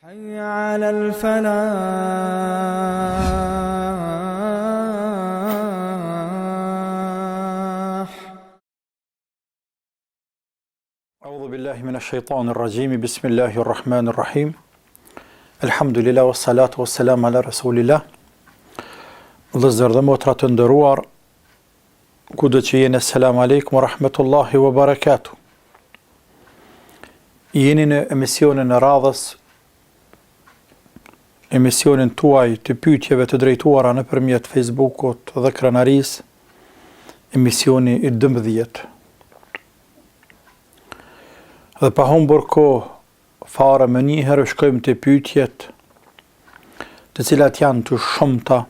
حي على الفلاح أعوذ بالله من الشيطان الرجيم بسم الله الرحمن الرحيم الحمد لله والصلاة والسلام على رسول الله Vëllezër dhe motra të nderuar, kudo që jeni, selam alejkum, rahmetullahi wa barakatuh. Jeni në emisionin e radhës, emisionin tuaj të pyetjeve të drejtuara nëpërmjet Facebookut dhe Krenarisë, emisioni i 12. Dhe pa humbur kohë fare menjëherë shkojmë te pyetjet, të cilat janë të shumta,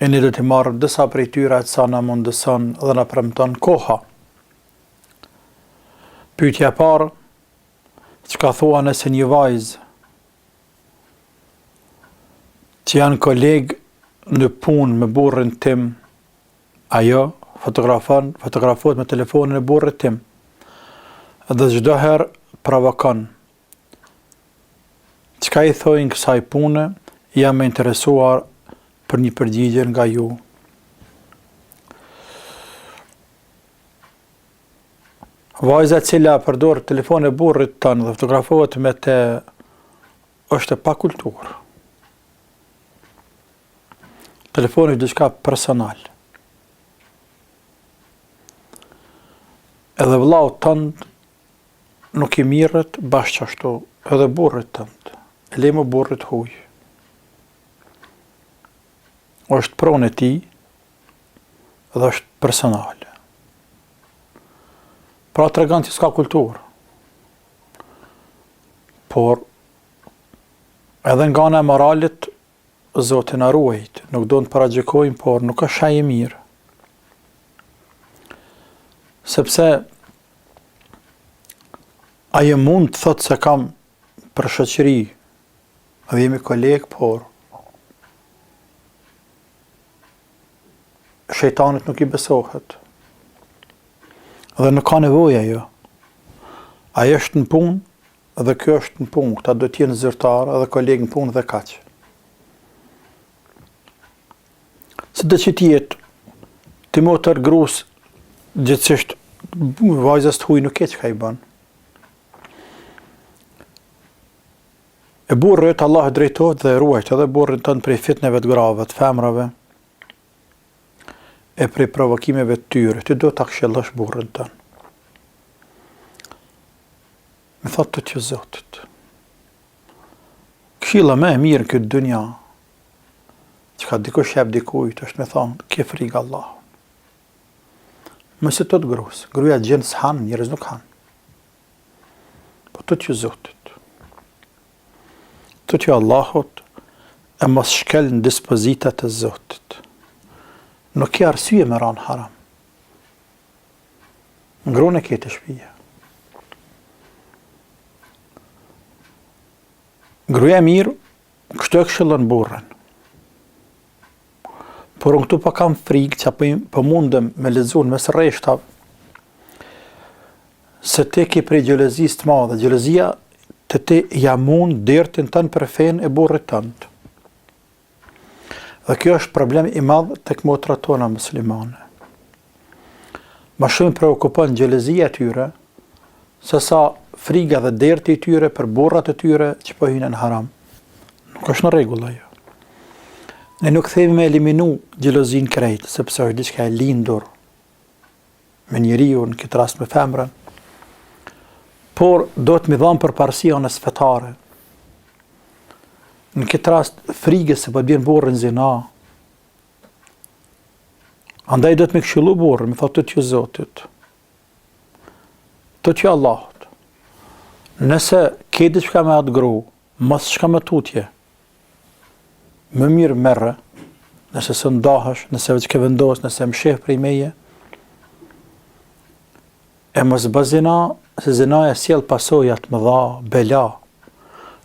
e ne do të marrim disa prej tyre aq sa na mundëson dhe na premton koha. Pyetja e parë, çka thua nëse një vajzë që janë kolegë në punë me burrin tim, ajo fotografon, fotografohet me telefonin e burrit tim dhe çdo herë provokon. Çka i thojnë kësaj pune, jam e interesuar për një përgjigje nga ju. Vajza e cila përdor telefonin e burrit tënd dhe fotografohet me të është e pakulturë. Telefoni është diçka personal. Edhe vëllaut tënd nuk i mirret bash qashtu, edhe burrit tënd. E le më burrit huj. Është pronë e tij dhe është personale. Pra tregon që s'ka kulturë. Por, edhe nga ana e moralit, Zoti na ruajt, nuk do të paragjykojmë, por nuk është shenjë e mirë. Sepse ajo mund të thotë se kam për shoqëri dhe jemi kolegë, por shejtanit nuk i besohet. Dhe nuk ka nevojë ajo. Ajo është në punë dhe ky është në punë. Këta do të jenë zyrtarë dhe kolegë në punë dhe kaq. Sido që të jetë, ti motër grus, gjithsesi vajzës të huj nuk ke çka i bën. E burrit Allahu e drejtoftë dhe e ruajtë edhe burrin tënd prej fitneve të grave, të femrave, e prej provokimeve të tyre. Ti do ta këshillosh burrin tënd. Me thonë tutju Zotit. Këshilla më e mirë në këtë dynja, çka dikush jep dikujt, është me thonë, ke frikë Allahun. Mos iu tut grus, gruja xhind s'han, njerëz nuk han. Po tutju Zotit. Tutju Allahut e mos shkel në dispozitat e Zotit. Nuk ke arsye me ra në haram. Grun e ke te shpia. Gruja e mirë, kështu e këshillon burrin. Por unë këtu po kam frikë që po, po mundem me lexu në mes rreshtave, se ti ke prej xhelozisë të madhe, xhelozia te ti ja mund dertin tënd për fenë e burrit tënd. Dhe kjo është problem i madh tek motrat tona muslimane. Ma shumë preokupon xhelozia e tyre, se sa friga dhe derti i tyre për burrat e tyre që po hyjnë në haram. Nuk është në rregull ajo. Ne nuk themi me eliminu xhelozinë krejt, sepse është diçka e lindur me njeriun, në këtë rast me femrën, por duhet me i dhanë përparësi anës fetare. Në këtë rast frigës se po bjen burri në zina. Andaj duhet me këshillu burrin, me thonë tutju Zotit. Tutju Allahut. Nëse ke diçka me atë gru, mos shko më tutje. Më mirë merre, nëse s'ndahesh, nëse veç ke vendos, nëse më mshef prej meje, e mos bë zina, se zinaja sjell pasoja të mëdha, bela,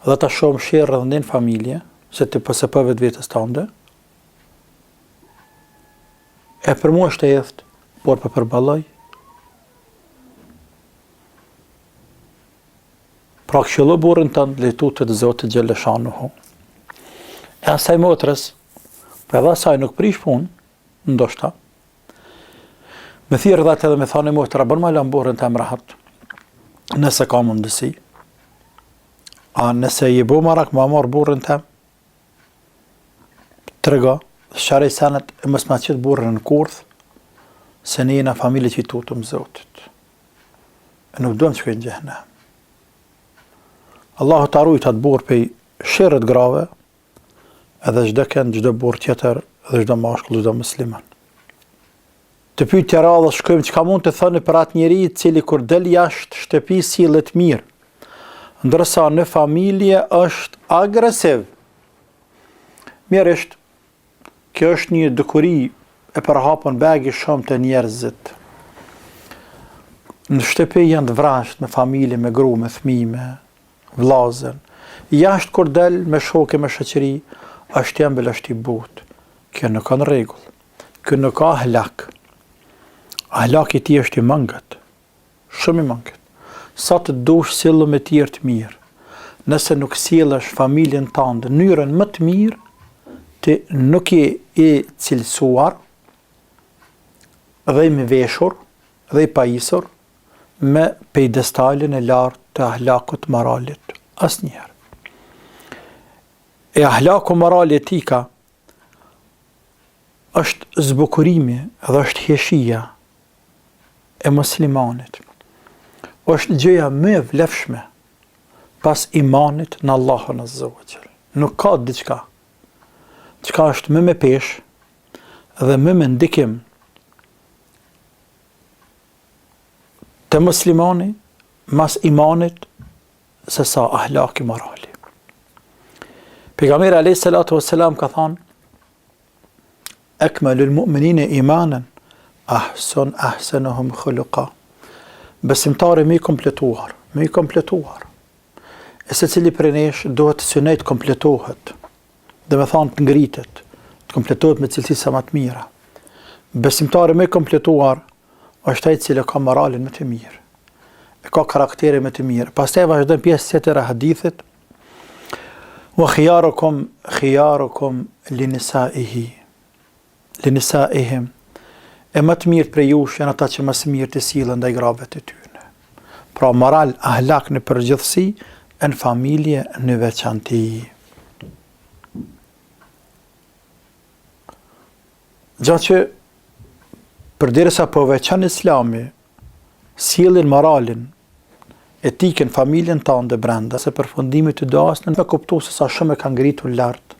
dhe ta shohim sherr edhe në familje, se ti po s'e po vetvetes tande, e për mua është e idhtë, por po përballoj. Pra këshillo burrin tënd le tutet Zotit xhelleshanuhu. E asaj motrës, po edhe asaj nuk prish punë, ndoshta. Me thirrë dhe atë edhe me thanë motra, bën ma lanë burrin tem rahat, nëse ka mundësi. A nëse je bo marak ma marrë burrin tem, trego, sqaroji senet e mos ma qit burrin në kurth, se ne jena familje që i tutem Zotit. E nuk duam të shkojmë në xhehnem. Allahu ta rujt atë burrë prej sherrit grave, edhe çdo kënd, çdo burrë tjetër, edhe çdo mashkull, çdo musliman. Te pyetja e radhës shkojmë çka mund të thoni për atë njeri i cili kur del jashtë shtëpisë sillet mirë, ndërsa në familje është agresiv. Mjerisht, kjo është një dukuri e përhapun begi shumë te njerëzit. Në shtëpi janë të vrazhdë me familje, me gru, me fëmijë, me vllazën. Jashtë kur del me shokë me shoqëri, është i ëmbël, është i butë. Kjo nuk ka në rregull. Kjo nuk ka ahlak. Ahlaki i tij është i mangët. Shumë i mangët. Sa të dush sillu me tjerët mirë. Nëse nuk sjellësh familjen tënde në mënyrën më të mirë, ti nuk je i cilësuar dhe i mveshur dhe i pajisur me pedestalin e lartë të ahlakut moralit. Asnjëherë. E ahlaku morali etika është zbukurimi dhe është hijeshia e muslimanit. Është gjëja më e vlefshme pas imanit në Allahun Azza wa Jall. Nuk ka diçka çka është më me peshë dhe më me ndikim te muslimani mas imanit se sa ahlaki morali. Pejgamberi alayhi salatu wassalam ka thënë Ekmelul mu'minine imanen ahsun ahsanuhum khuluqa. Besimtari më i kompletuar, më i kompletuar. E secili prej nesh duhet të synojë të kompletohet. Domethanë të ngritet, të kompletohet me cilësi sa më të mira. Besimtari më i kompletuar është ai i cili ka moralin më të mirë. E ka karakterin më të mirë. Pastaj vazhdon pjesa tjetër e hadithit. Wa khiyarukum khiyarukum li nisaihi. Li nisaihim. E më të mirë prej jush janë ata që më së miri sillen ndaj grave të tyre. Pra moral, ahlak në përgjithësi, e në familje në veçanti. Gja që përderisa po veçon islami, sjelljen moralin, etikën, familjen tande brenda, se përfundimit të duas me kuptu se sa shumë e ka ngritur lart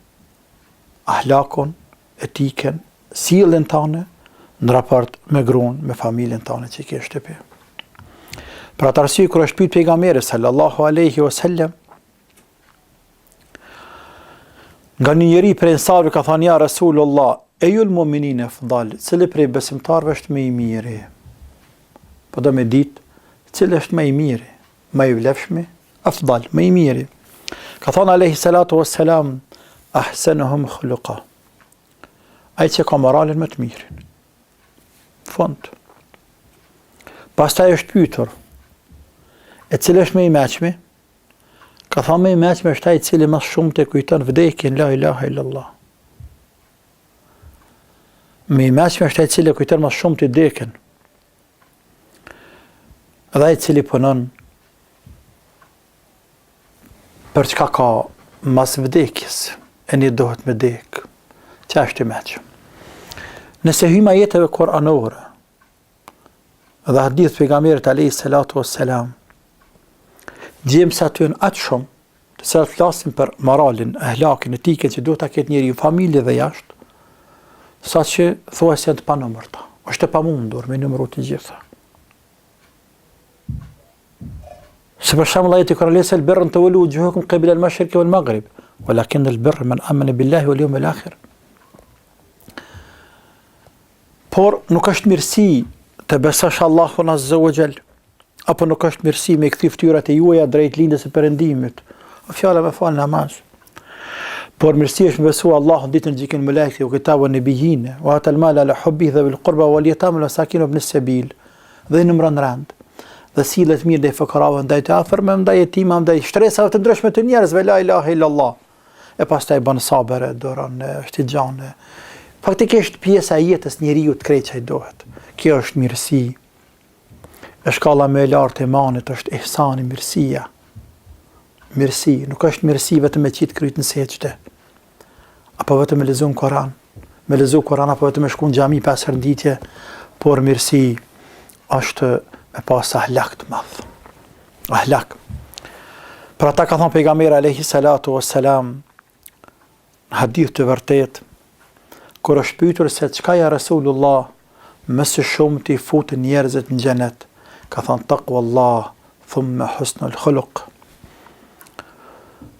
ahlakun, etikën, sjelljen tande në raport me gruan, me familjen tande që ke në shtëpi. Për atë arsye kur është pyet pejgamberi sallallahu alaihi wasallam Nga një njeri prej ensarëve ka thënë ja Resulullah, ejul mu'minin efdal, cili prej besimtarëve është më i miri? Po do me ditë, cili është më i miri, më i vlefshmi, efdal, më i miri. Ka thënë alejhi salatu wassalam, ahsenuhum khuluqa. Ai që ka moralin më të mirin. Fund. Pastaj është pyetur, e cili është më i meçmi? Ka thënë më i meçmi është ai i cili më shumë të kujton vdekjen la ilaha illallah. Më i meçmi është ai i cili kujton më shumë të vdekjen. Dhe ai i cili punon për çka ka mas vdekjes, e ne duhet me dek, që është i meçëm. Nëse hyjmë ajeteve kuranore, dhe hadith pejgamberit alayhi salatu wassalam gjejmë se aty janë aq shumë të cilat flasin për moralin, ahlakin, etikën që duhet ta ketë njeriu në familje dhe jashtë, saqë thuajse janë të panumërta. Është e pamundur me numëru të gjitha. Se për shembull ajeti kuranor lejse el birru en tuvellu vuxhuhekum qibel el meshriki vel magrib, walakin el birra men amene billahi vel jeumil akhir. Por nuk është mirësi të besosh Allahun Azza wa Jall, apo nuk është mirësi me kthy fytyrat e juaja drejt lindjes e perëndimit. O fjala me fal namaz. Por mirësi është me besu Allahun ditën e gjykimit melaiket wal kitab wan nabiyyin wa atal mal ala hubbihi dhawil qurba wal yatama wal masakin wa ibn sabil. Dhe i numëron rend. Dhe sillet mirë ndaj fukarave, ndaj të afërmve, ndaj jetimave, ndaj shtresave të ndryshme të njerëzve, la ilaha illallah. E pastaj bën sabër e duron, është i gjanë. Faktikisht pjesa e jetës njeriut krejt që i duhet. Kjo është mirësi. E shkalla më e lartë e imanit është ihsani, mirësia. Mirësi, nuk është mirësi vetëm me qitë kryt në sexhde. Apo vetëm me lexu Kur'an, me lexu Kur'an apo vetëm me shku në xhami pesë herë në ditë, por mirësi është me pas ahlak të madh. Ahlak. Për ata ka thonë pejgamberi alayhi salatu wassalam në hadith të vërtetë kur është pyetur se çka ja Resulullah më së shumti fut njerëzit në xhenet, ka thonë takwa thumma husnul khuluq.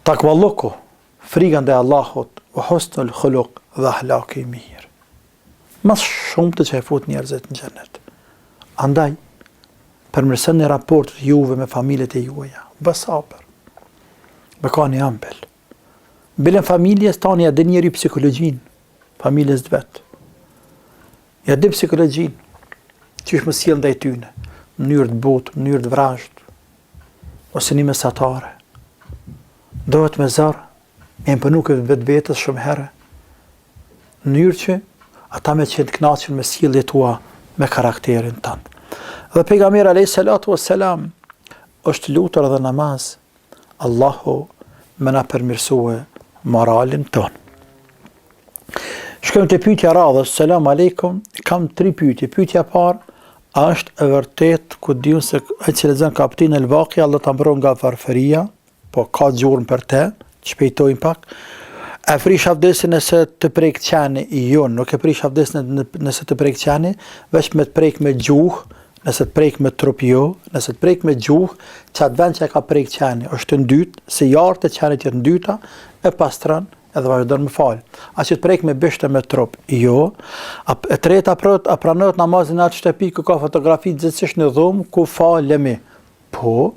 Takvalluku, Frika ndaj Allahut, wa husnul khuluq dhe ahlaku i mirë. Më së shumti që e fut njerëzit në xhenet. Andaj, përmirësoni raportet juve me familjet e juaja. Bë sabër. Me kanë i ëmbël. Bile familjes tane ja din njeri psikologjinë, familjes të vet. Ja din psikologjinë, qysh me u sjell ndaj tyne, mënyrë të butë, mënyrë të vrazhdë, ose një mesatare. Dohet me zor, me imponu këtë vetvetes shumë herë, në mënyrë që ata me qenë të knaqun me sjelljet tua me karakterin tënd. Dhe pejgamberi alayhi salatu wassalam është lutur edhe namaz Allahu me na përmirësue moralin tonë. Shkojmë te pyetja e radhës. Selam aleikum. Kam tri pyetje. Pyetja e parë, a është e vërtetë ku di unë se ai që lexon kaptinën El Vakia Allahu ta mbron nga varfëria? Po ka gjurmë për te, të shpejtojmë pak. E prish avdesin nëse të prek qeni? Jo, nuk e prish avdesin nëse të prek qeni, veç me të prek me gjuhë, nëse të prek me trup jo, nëse të prek me gjuhë, qatë vend që e ka prek qeni, është të ndytë, se jargët e qenit janë të ndyta, e pastron edhe vazhdon me fal. A që të prek me bisht e me trup? Jo. A, e treta prët, a pranohet namazi në atë shtëpi ku ka fotografi gjithsesi në dhomë ku falemi? Po,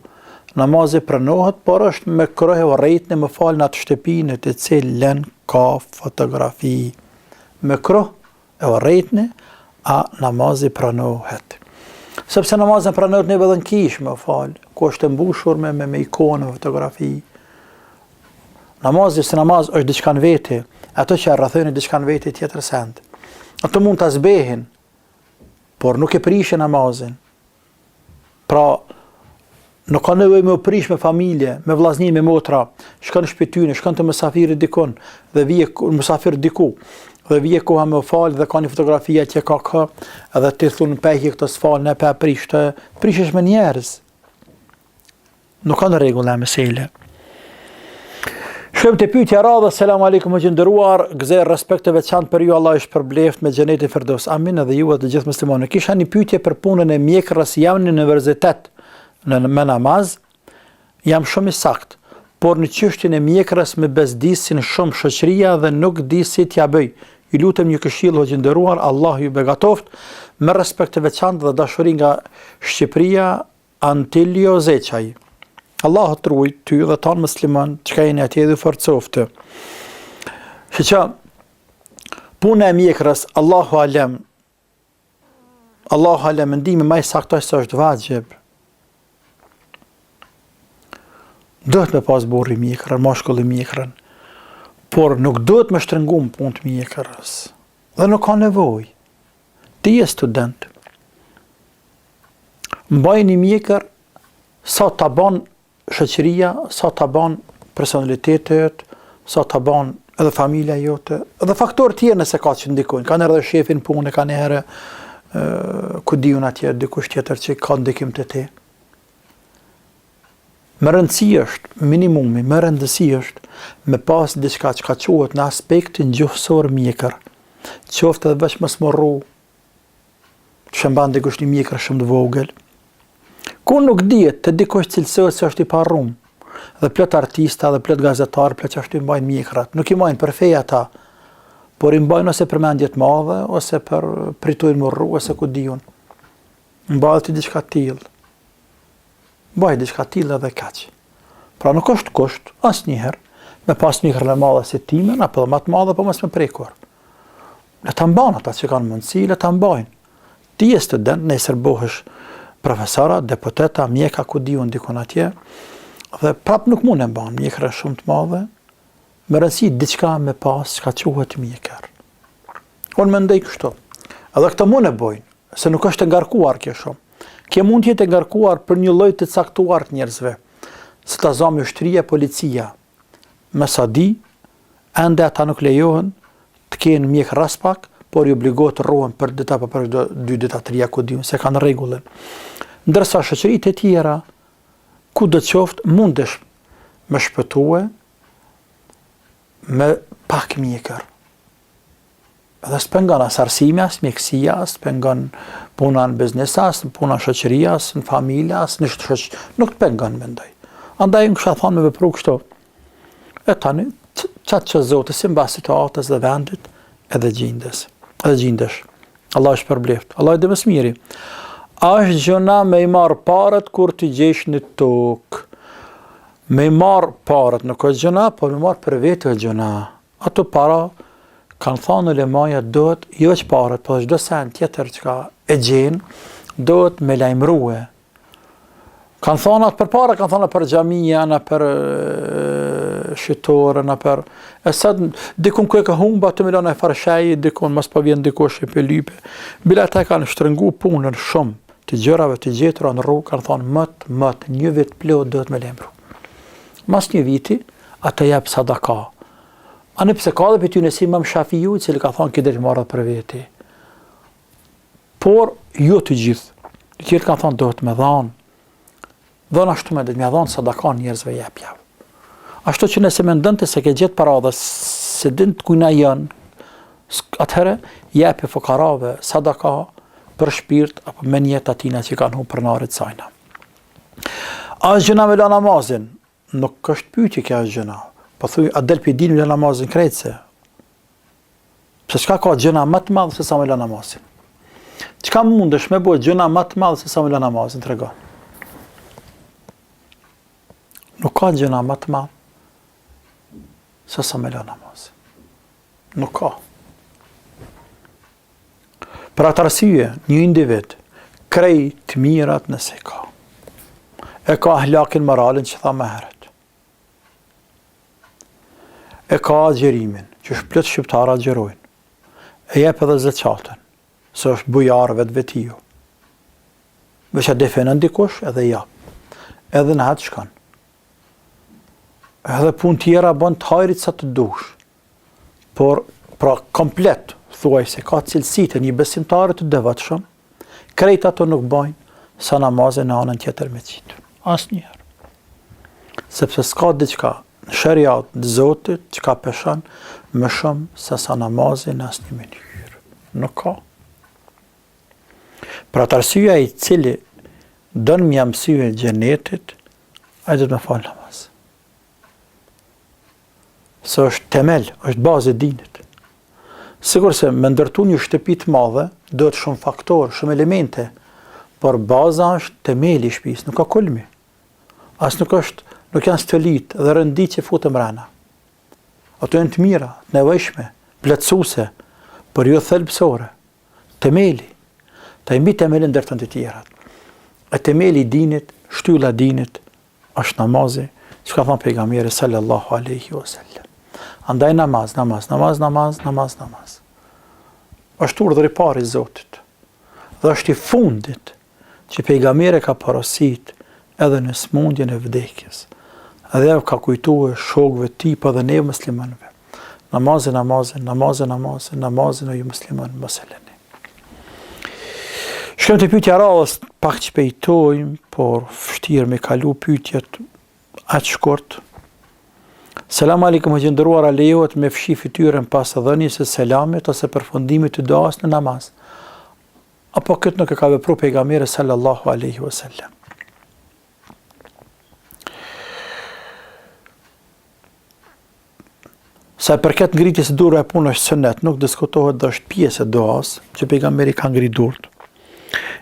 namazi pranohet, por është mekruh e urrejtne me fal në atë shtëpi në të cilën ka fotografi. Mekruh e urrejtne, a namazi pranohet. Sepse namazi pranohet neve edhe në kishë me fal, ku është e mbushur me, me, me ikonë, me fotografi. Namazi si namaz është diçka në vete, ato që e rrethojnë diçka në vete tjetër send. Ato mund ta zbehin, por nuk e prishin namazin. Pra, nuk ka nevojë me u prish me familje, me vllazni, me motra. Shkon në shtëpi tyne, shkon te mysafiri dikun dhe vije mysafir diku dhe vije koha me u fal dhe ka një fotografi atje ka kë, edhe ti thun pe hik këtë s'fal, ne pe prish të prishesh me njerëz. Nuk ka në rregull në mesele. Shkojmë te pyetja e radhës. Selam aleikum hoxhë i nderuar. Gëzoj respekt të veçantë për ju. Allahu ju shpërbleft me xhenetin Firdaus. Amin edhe ju edhe të gjithë muslimanët. Kisha një pyetje për punën e mjekrës. Jam në universitet në me namaz. Jam shumë i saktë, por në çështjen e mjekrës më bezdisin shumë shoqëria dhe nuk di si t'ja bëj. Ju lutem një këshillë hoxhë i nderuar, Allahu ju begatoftë. Me respekt të veçantë dhe dashuri nga Shqipëria, Antilio Zeqaj. Allahu të rujt ty dhe tanë musliman çka jeni atje dhe ju forcoftë. Shiqo, puna e mjekrës, Allahu alem, Allahu alem, mendimi ma i saktë është se është vaxhib. Duhet me pas burri mjekrën, mashkulli mjekrën, por nuk duhet me shtrëngu në punë të mjekrës. Dhe nuk ka nevojë. Ti je student. Mbaj një mjekër sa ta ban shoqëria, sa ta ban personaliteti yt, sa ta ban edhe familja jote, edhe faktorë tjerë nëse ka që ndikojnë. Ka edhe shefi n'punë, ka njëherë ku di unë atje dikush tjetër që ka ndikim te ti. Me rëndësi është, minimumi, me rëndësi është me pas diçka që ka quhet në aspektin gjuhësor mjekër. Qoftë edhe veç mos me rru, që mban dikush një mjekër shumë të vogël. Ku nuk dihet, te dikush cilësohet se është i parrum. Dhe plot artista dhe plot gazetarë, plot që ashtu i mbajnë mjekrat. Nuk i mbajnë për fe ata, por i mbajnë ose për mendje të madhe, ose për pritojnë me rru, ose ku di unë. Mbaj ti diçka të tillë. Mbaj diçka të tillë edhe kaq. Pra nuk është kusht asnjëherë me pas mjekrën e madhe si timen apo edhe më të madhe, po mos me prekur. Le ta mban ata që kanë mundësi, le ta mbajnë. Ti je student, nesër bëhesh. Profesora, deputeta, mjeka, ku di unë dikun atje, dhe prap nuk mund e mban, mjekrë shumë të madhe, me rëndësi diçka me pas, çka quhet mjekër. Unë mendoj kështu, edhe këto mund e bojnë, se nuk është e ngarkuar kjo shumë. Kjo mund të jetë e ngarkuar për një lloj të caktuar të njerëzve, se ta zamë ushtria, policia, me sa di, ende ata nuk lejohen të kenë mjekër aspak, por i obligohet të rrohen për ditë apo për dy ditë tri, ku di unë, se kanë rregullin. Ndërsa shoqëritë e tjera, ku do të qoftë, mundesh me shpëtue me pak mjekër. Dhe s'pengon as arsimi, as mjekësia, as pengon puna në biznes, as puna në shoqëri, as në familje, as në shoqëri. Nuk të pengon, mendoj. Andaj unë kisha thonë me vepru kështu. E tani, qatë që Zoti, simbas situatës dhe vendit, edhe gjindes. Edhe gjindesh. Allahu shpërbleft. Allahu e di më së miri. A është gjynah me i marrë paret kur t'i gjesh në tokë? Me i marrë paret nuk është gjynah, por me marrë për vete është gjynah. Ato para, kanë thanë ulemaja, duhet, jo veç paret, po çdo sen tjetër çka e gjen, duhet me lajmërue. Kanë thanë atë përpara, kanë thanë për xhamia, në për shitore, në për... E sot, dikun ku e ka humba, të me lanë e farshej, dikun, mos po vjen dikush e po lyp. Bile ata kanë shtrëngu punën shumë, të gjërave të gjetura në rrugë, kanë thanë mot, mot, një vit plot duhet me lajmëru. Mas një viti, atë jep sadaka. Ani pse ka dhe prej tyne si imam Shafiu, i cili ka thonë ki drejt me marrë për veti. Por, jo të gjithë. Të tjerë kanë thonë duhet me dhanë. Dhanë ashtu me dhe me dhanë sadaka njerëzve jep jau. Ashtu që nëse mendon ti se ke gjetë para dhe s'e din të kujna janë, atëherë jepi fukarave sadaka për shpirt apo me nijet atina që kanë hup pronarit sajna. A është gjynah me la namazin? Nuk është pyetje kjo është gjynah. Po thuj, a del prej dinit me la namazin krejt se? Pse çka ka gjynah më të madh se sa me la namazin? Çka mundesh me bo gjynah më të madh se sa me la namazin, trego. Nuk ka gjynah më të madh se sa me la namazin. Nuk ka. Për atë arsye, një individ, krejt të mirat nëse ka, e ka ahlakin moralin që thamë më herët, e ka agjerimin, që është plot shqiptarë agjërojnë, e jep edhe zeqatën, se është bujar vetvetiu, veç a definon dikush edhe jap, edhe në haxh shkon, edhe punë tjera bën të hajrit sa të dush, Por, pra komplet, thuaj se ka cilësitë e një besimtari të devotshëm, krejt ato nuk bajnë sa namazin në anën tjetër me qitë. Asnjëherë. Sepse s'ka diçka në sheriat të Zotit çka peshon më shumë se sa namazi në asnjë mënyrë. Nuk ka. Për atë arsye ai i cili don me ia mësye xhenetit, ai do të me falë namaz. Se është temel, është bazë e dinit. Sikurse me ndërtu një shtëpi të madhe, duhet shumë faktorë, shumë elemente, por baza është temeli i shtëpisë, nuk ka kulmi. As nuk është, nuk janë stolitë dhe renditë që futen mrena. Ato janë të mira, të nevojshme, plotësuese, por jo thelbësore. Temeli. Ti mbi temelin ndërton të tjerat. E temeli i dinit, shtylla e dinit, është namazi, që ka thënë pejgamberi sallallahu alaihi wasallam. Andaj namaz, namaz, namaz, namaz, namaz, namaz. Është urdhër i parë i Zotit. Dhe është i fundit që pejgamberi ka porosit edhe në smundjen e vdekjes. Edhe jau ka kujtuar shokëve të tij po edhe ne muslimanëve. Namazin, namazin, namazin, namazin, namazin o ju musliman mos e lëni. Shkojmë te pyetja e radhës, pak të shpejtojmë, por vështirë me kalu pyetjet aq shkurt. Selam aleikum hoxhë i nderuar, a lejohet me fshi fytyrën pas dhënies së selamit ose përfundimit të duas në namaz. Apo këtë nuk e ka vepru pejgamberi sallallahu alaihi wasallam. Sa i përket ngritjes së durve punë është sunet, nuk diskutohet dhe është pjesë e duas që pejgamberi ka ngrit durt.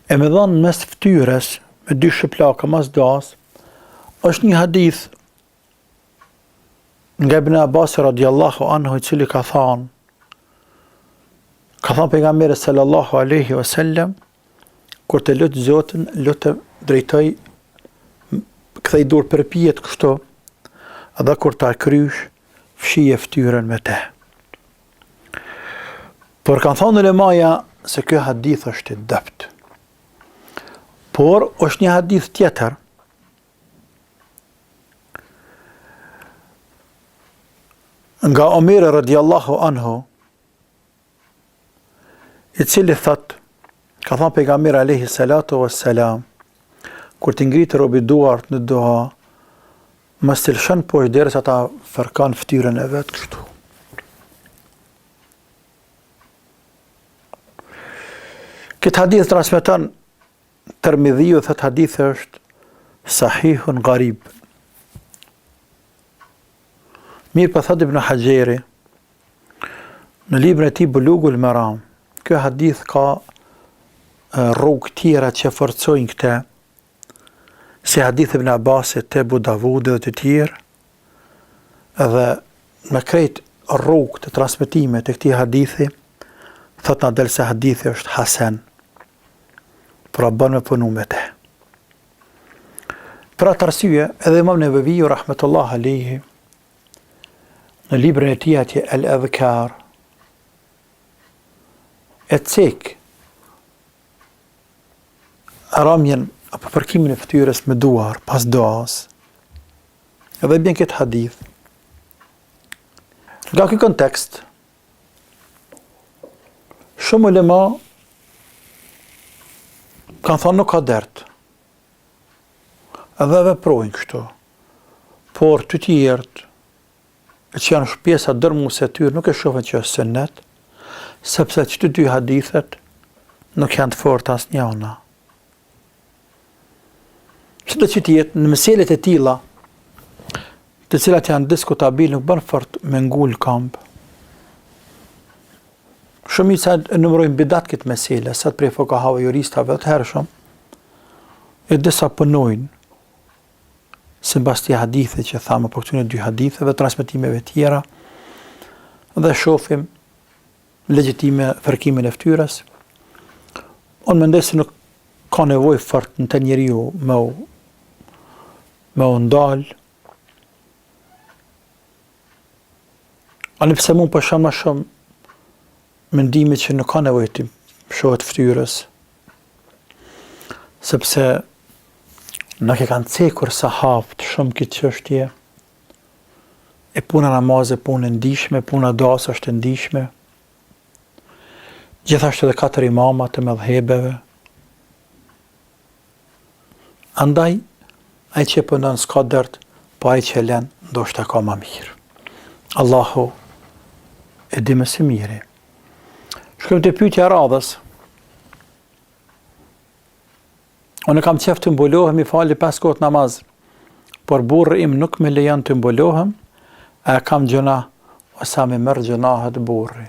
E me dhënë mes fytyrës me dy shuplaka mas duas, është një hadith nga Ibn Abbas radiallahu anhu i cili ka thanë ka thanë pejgamberi sallallahu alaihi wasallam. Kur të lut Zotin, lute drejtoj kthej durt përpjetë kështu, dhe kur ta krysh, fshije fytyrën me te. Por kanë thonë ulemaja se ky hadith është i dobët. Por është një hadith tjetër, nga Omeri radiallahu anhu, i cili thot, ka thonë pejgamberi alejhi salatu ve selam, kur t'i ngritë robi duart në dua, mos t'i lëshon poshtë derisa ta fërkon fytyrën e vet kështu. Këtë hadith transmeton Tirmidhiu thot hadithi është sahihun garib. Mirëpo thot Ibn Haxheri, në librin e tij Bulugul Meram, ky hadith ka rrugë tjera që forcojnë këtë, si hadith Ibn Abbasit, te Ebu Davudi dhe të tjerë, edhe me krejt rrugë të transmetimit të këtij hadithi, thot na del se hadithi është hasen, pra bën me punu me te. Për atë arsye, edhe imam Neveviu, rahmetullah alejhi, në librin e tij atje El Edhkar, e cek ramjen apo fërkimin e fytyrës me duar pas duas. Edhe bjen këtë hadith. Nga ky kontekst, shumë ulema kanë thonë nuk ka dert. Edhe veprojnë kështu. Por të tjerët, e që janë pjesa dërmuese e tyre, nuk e shohin që është sunnet, sepse që të dy hadithet nuk janë të forta asnjëna. Sido që të jetë, në meselet e tilla, të cilat janë diskutabil, nuk bën fort me ngul këmbë. Shumica e numërojnë bidat këtë mesele, sot prej fukahave juristave të hershëm, e disa punojnë, simbas këtij hadithi që thamë apo këtyre dy haditheve, transmetimeve tjera, dhe shofim legjitime fërkimin e fytyrës. Unë mendoj se nuk ka nevojë fort në të njeriu me u, me u ndal. Ani pse mund po shoh më shumë mendimi që nuk ka nevojë t'i mshohet fytyrës, sepse nuk e kanë cekur sahabët shumë këtë çështje. E puna namazit, punë e ndishme, puna duas është e ndishme. Gjithashtu edhe katër imama të medhhebeve. Andaj, ai që punon s'ka dert, po ai që e len, ndoshta ka ma mirë. Allahu e di më së miri. Shkojmë te pyetja e radhës. Unë kam qef të mbulohem i fali pesë kohët namaz, por burri im nuk më lejon të mbulohem, a e kam gjynah, ose a m'i merr gjynahet burri.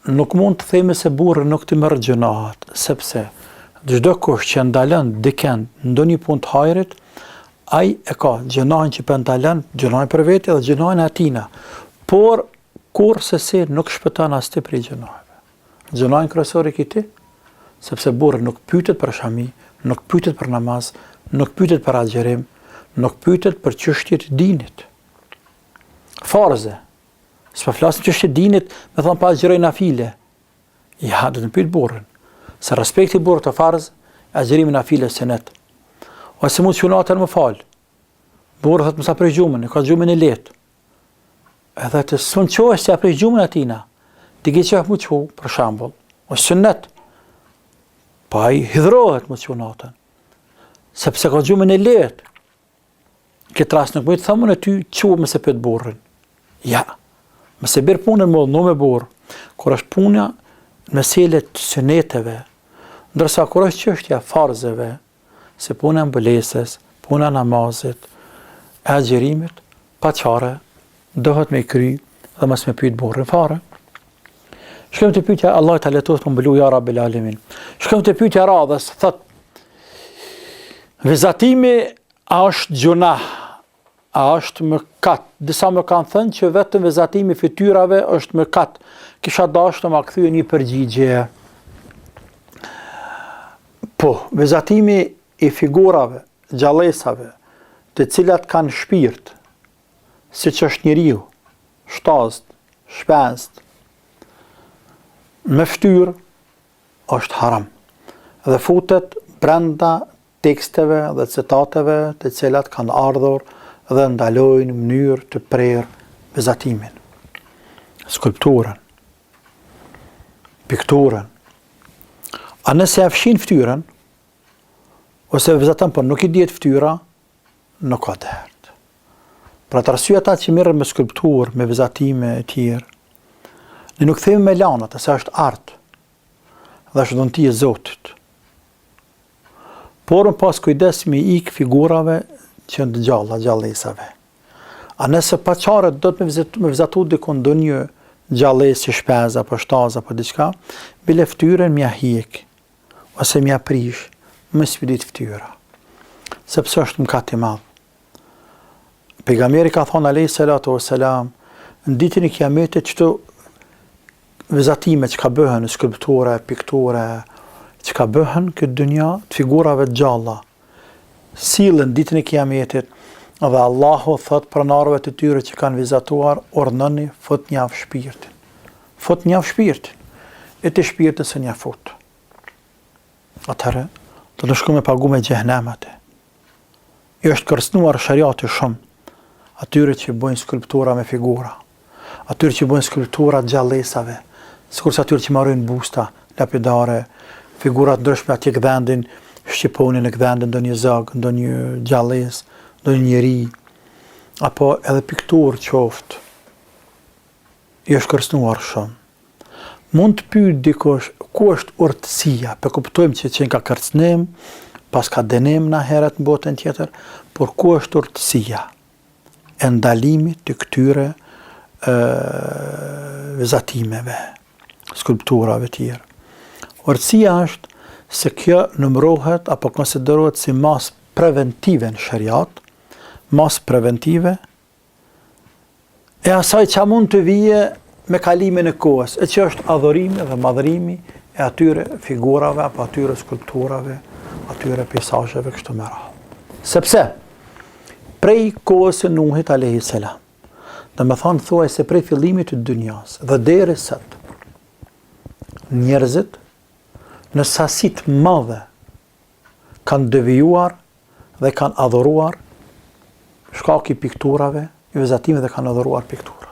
Nuk mund të themi se burri nuk t'i merr gjynahet, sepse çdokush që ndalon dikend ndonjë punë të hajrit, ai e ka gjynahin që po ndalon, gjynahin për vete dhe gjynahin e atina. Por kurrsesi nuk shpëton as ti prej gjynaheve. Gjynahin kryesor e ki ti, sepse burri nuk pyetet për shami, nuk pyetet për namaz, nuk pyetet për agjërim, nuk pyetet për çështje të dinit. Farze, S'po flasim çështje dinit, me thonë pa agjëroj nafile. Ja, do të pyet burrin. Se respekti i burrit farz, agjërimi nafile sunet. Ose m'u çu natën me fal. Burri thotë mos ta prish gjumin, e ka gjumin e lehtë. Edhe ti s'un çohesh s'ia prish gjumin atina. Ti ke qef m'u çu, për shembull, o sunet. Po ai hidhrohet m'u çu natën. Sepse ka gjumin e lehtë. Këtë rast nuk muj të them unë ty çu mos e pyet burrin. Ja. Mos e bjer punën me udhnu me burr. Kur është puna mesele të suneteve, ndërsa kur është çështja farzeve, si puna e mbulesës, puna e namazit, e agjërimit, pa çare, duhet me i kry dhe mos me pyet burrin fare. Shkojmë te pyetja Allahu ta lehtësoftë me mbulu ja Rabbil Alamin. Shkojmë te pyetja radhës, thot Vizatimi a është gjunah, a është mëkat? Disa më kanë thënë që vetëm vizatimi i fytyrave është mëkat. Kisha dashur të ma kthej një përgjigje. Po, vizatimi i figurave, gjallesave, të cilat kanë shpirt, siç është njeriu, shtazët, shpezët, me fytyrë është haram dhe futet brenda teksteve dhe citateve të cilat kanë ardhur dhe ndalojnë në mënyrë të prerë vizatimin, skulpturën, pikturën. A nëse e fshin fytyrën, ose vizaton, por nuk i dihet fytyra, nuk ka dert. Për atë arsye ata që merren me skulpturë, me vizatime e tjerë, ne nuk themi me lanë atë, se është art, dhe është dhunti e Zotit. Por me pas kujdes me ik figurave që janë të gjalla, gjallesave. A nëse pa çare do të me, me vizatu dikun ndonjë gjallesë si shpez apo shtazë apo diçka, bile fytyrën me ia hjek, ose me ia prish, mos me ditë fytyra. Sepse është mëkat i madh. Pejgamberi ka thonë alejhi salatu vesselam, në ditën e kiametit qëto vizatime që ka bëhen, skulpture, pikture, që ka bëhen këtë dynja të figurave të gjalla, sillen ditën e kiametit dhe Allahu thot pronarëve të tyre që kanë vizatuar, urdhnoni futnjav shpirtin. Futnjav shpirtin. E ti shpirtin s'un ja fut. Atëherë, do të shku me pagu me xhehnem atë. I është kërcënuar sheriati shumë atyre që bëjnë skulptura me figura, atyre që bëjnë skulptura të gjallesave, sikurse atyre që marrin busta, lapidare, figura të ndryshme atje gdhendin, shqiponjën e gdhendin ndonjë zog, ndonjë gjallesë, ndonjë njeri, apo edhe pikturë qoftë. I është kërcënuar shumë. Mund të pyet dikush ku është urtësia, po kuptojmë që qenka kërcënim, paska dënim në ahiret në botën tjetër, por ku është urtësia e ndalimit të këtyre ë vizatimeve, skulpturave të tjerë. Urtësia është se kjo numërohet apo konsiderohet si masë preventive në sheriat, masë preventive e asaj që mund të vije me kalimin e kohës, e që është adhurimi dhe madhërimi e atyre figurave, apo atyre skulpturave, atyre pejsazheve kështu me radhë. Sepse, prej kohës së Nuhit alejhi selam, domethonë thuajse prej fillimit të dynjas dhe deri sot, njerëzit në sasi të madhe kanë devijuar dhe kanë adhuruar shkak i pikturave, i vizatimeve dhe kanë adhuruar pikturat.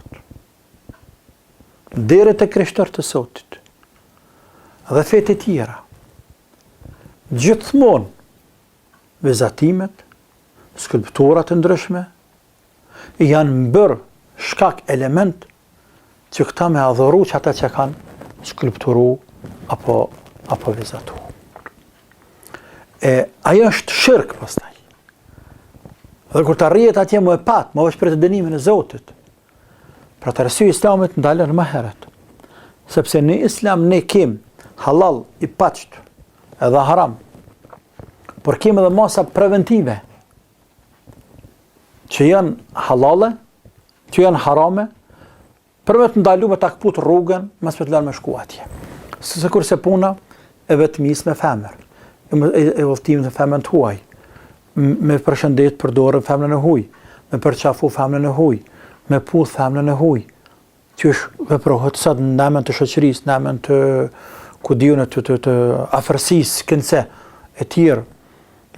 Deri te krishterët e sotit dhe fetë e tjera. Gjithmonë vizatimet, skulpturat e ndryshme janë bërë shkak element që këta me adhuru që ata që kanë skulpturu apo, apo vizatu. E ajo është shirk pastaj. Dhe kur të arrihet atje më e pat, më është pret dënimin e Zotit. Për atë arsye Islami të ndalon më herët. Sepse në Islam ne kem halal i paqtë edhe haram. Por kem edhe masa preventive që janë halale, që janë harame, për me të ndalu me ta këput rrugën, mos me të lanë me shku atje. Sikurse puna e vetmisë me femër, e, e, e udhëtimit me femrën të huaj, me përshëndet për dorë femrën e huaj, me përqafu femrën e huaj, me puth femrën e huaj, qysh veprohet sot në emën të shoqërisë, në emën të ku di unë të, të, të afërsisë, kinse, e tjerë,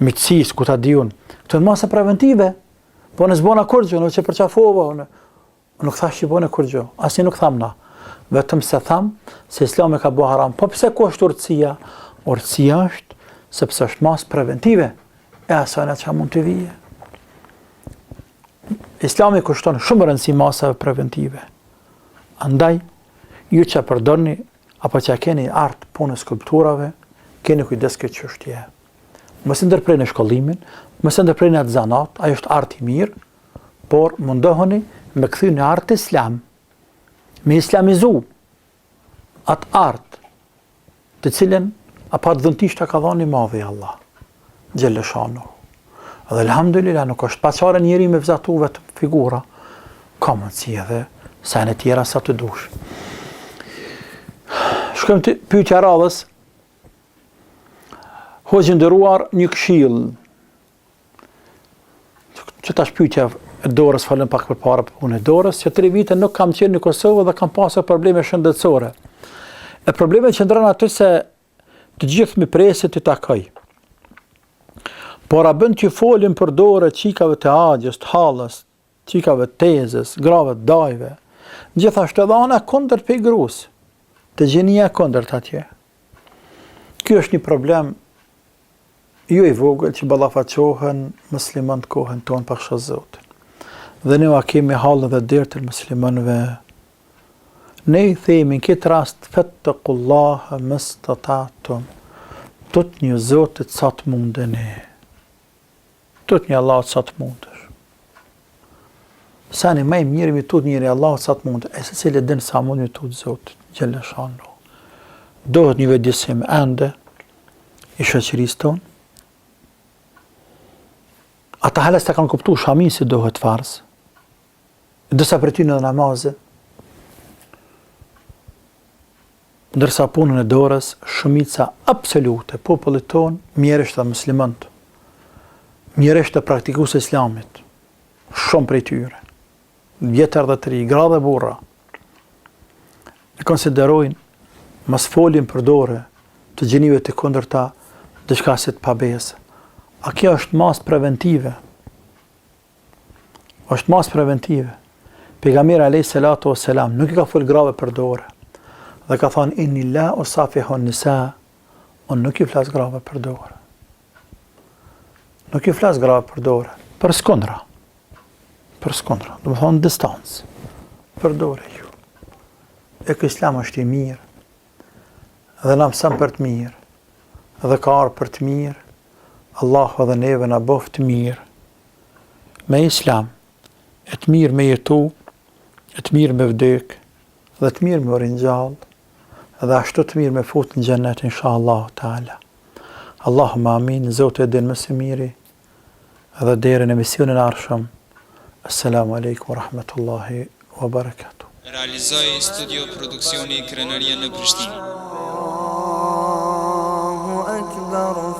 miqësisë, ku ta di unë. Këto janë masa preventive, Po unë s'bona kurgjë, unë që përqafova, unë nuk thash që bone kurgjë, asnjë nuk tham na, vetëm se tham se islami ka bo haram. Po pse ku është urtësia? Urtësia është sepse është masë preventive e asajna që mund të vije. Islami kushton shumë rëndësi masave preventive. Andaj, ju që përdorni apo që keni art punën e skulpturave, keni kujdes këtë çështje. Mos e ndërpreni shkollimin, mos e ndërpreni atë zanat, ajo është art i mirë, por mundohuni me kthy në art islam, me islamizu atë art, të cilën apo atë dhunti që ta ka dhënë i madhi Allah, xhelleshanuhu. Dhe elhamdulillah nuk është pa çare njeri me vizatu vetëm figura, ka mundësi edhe sene tjera sa të dush. Shkojmë te pyetja e radhës. Hoxhë i nderuar një këshillë. Që tash pyetja e dorës folëm pak përpara për punën e dorës, që tre vite nuk kam qenë në Kosovë dhe kam pasur probleme shëndetësore. E problemi qëndron aty se të gjithë më presin t'i takoj. Por a bën t'ju folim për dorë çikave të axhës, të hallës, çikave të tezës, grave të dajve. Gjithashtu edhe ana kundërt prej grus, te gjinia e kundërt atje. Ky është një problem jo i vogël që ballafaqohen muslimanët kohën tonë pasha Zotin. Dhe ne ua kemi hallin dhe dertin muslimanëve. Ne i themi në këtë rast fettekullahe mestetatum. Tutnju Zotit sa të mundeni. Tutnju Allahut sa të mundesh. Seni më i mirë me tut njeri Allahut sa të mundesh, e secili din sa mund me tut Zotit, xhelle shanuhu. Dohet një vetëdijësim ende i shoqërisë tonë. Ata hala s'ta kanë kuptu shaminë si dohet farz. Disa prej tyne edhe namazin. Ndërsa punën e dorës, shumica absolute e popullit tonë, mjerisht edhe muslimanët, mjerisht edhe praktikues të islamit, shumë prej tyre, vjetër dhe të ri, gra dhe burra, e konsiderojnë mos foljen për dore të gjinive të kundërta diçka si të pabesë. A kjo është masë preventive? Është masë preventive. Pejgamberi alayhi salatu wassalam nuk i ka fol grave për dorë. Dhe ka thënë inni la usafihu nisa, unë nuk i flas grave për dorë. Nuk i flas grave për dorë, për skundra. Për skundra, domethonë distancë. Për dorë jo. E ky islam është i mirë. Dhe na mëson për të mirë. Dhe ka ardhur për të mirë. Allahu edhe neve na bëftë të mirë. Me islam, e të mirë me jetu, e të mirë me vdek, dhe të mirë me u ringjall, dhe ashtu të mirë me fut në xhennet, insha Allahu Teala. Allahumma amin, Zoti e din më së miri, dhe deri në emisionin e ardhshëm. Assalamu alaikum wa rahmatullahi wa barakatuh. Realizoi Studio Produksioni Krenaria në Prishtinë. Allahu Akbar.